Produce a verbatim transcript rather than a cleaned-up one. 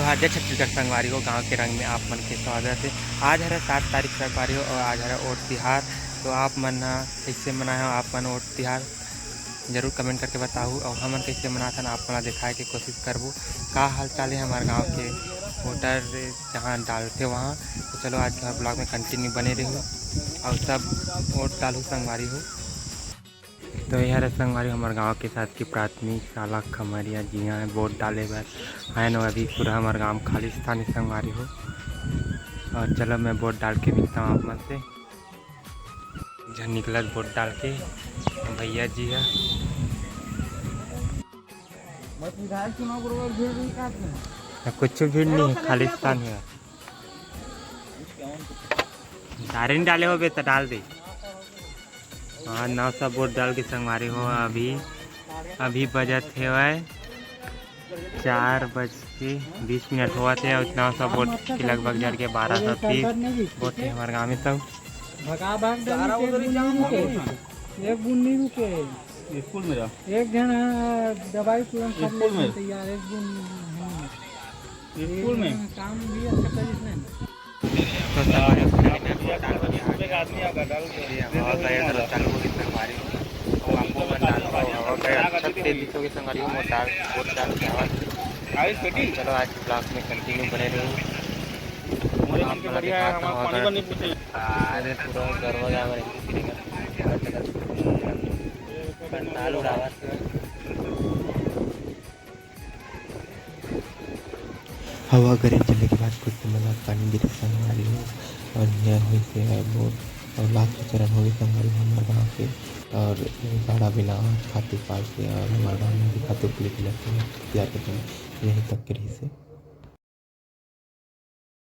हाँ, जय छत्तीसगढ़ संगवारी हो, गांव के रंग में आप मन के स्वागत है। आज हरे सात तारीख संगवारी हो और आज हरे ओट तिहार। तो आप मन ह कइसे मनाए हो आप मन ओट तिहार, जरूर कमेंट करके बताहू। और हमन कइसे मनाथन आप मन ला दिखाए के कोशिश करबो। का हाल चाल है हमारे गांव के वोटर जहां डालथे वहां। तो चलो आज के हर ब्लॉग में कंटिन्यू बने रहू और सब वोट डालू संगवारी हो। तो ये हरे संगवारी हमर गांव के शासकीय प्राथमिक शाला खमरिया जिहां वोट डाले बर आए न अभी पूरा हमर गांव खालिस्तान है संगवारी हो। और चलो मैं वोट डाल के मिलता हूँ आप मन से। झन निकलत वोट डाल के भैया जी है। बस विधायक चुनाव बरोबर भीड़ नहीं काट में। कुछ भीड़ नहीं है, खालिस्तान है। सारे नहीं डाले हो बे तो डाल दे। हाँ, नौ सौ वोट डाल के संगवारी हो। अभी अभी बजत हेवय चार बज के बीस मिनट होवत हे और नौ सौ वोट के लगभग जर के बारह सौ तीस वोट है हमारे गाँव में सब। भगा भाग डाली, एक बूंद नहीं रुके, एक बूंद नहीं रुके। स्कूल में रहा। एक जन, हाँ, दवाई तुरंत सब स्कूल में। तैयार, एक बूंद नहीं। स्कूल में। काम भी अच्छा करिस नहीं। तो संगवारी हो, finally मैं वोट डाल के आ गया हूँ। ये हवा का ये तरफ चालू होगी संगवारी हो। और आपको मैं डाल रहा हूँ, हवा का अच्छा तेज दिखोगे संगवारी हो, वोट डाल, वोट डाल के हवा से। चलो आज ब्लॉग में कंटिन्यू बने रहो। आप मन दिखाता हूँ अगर अरे पूरा गरवा गया हमारे हिंदी सिनेमा। पंडाल उड़ावा से। हवा गरज चले के बाद कुछ तो मला पानी गिरे संगवारी हो। और यह होइसे है वोट और लास्ट चरण होगी संगवारी हो हमारे गाँव के। और गाड़ा बिना खातू पाल के और हमारे गाँव में भी खातू पीले के लगते हैं तैयार करते हैं। यही तक के रही से।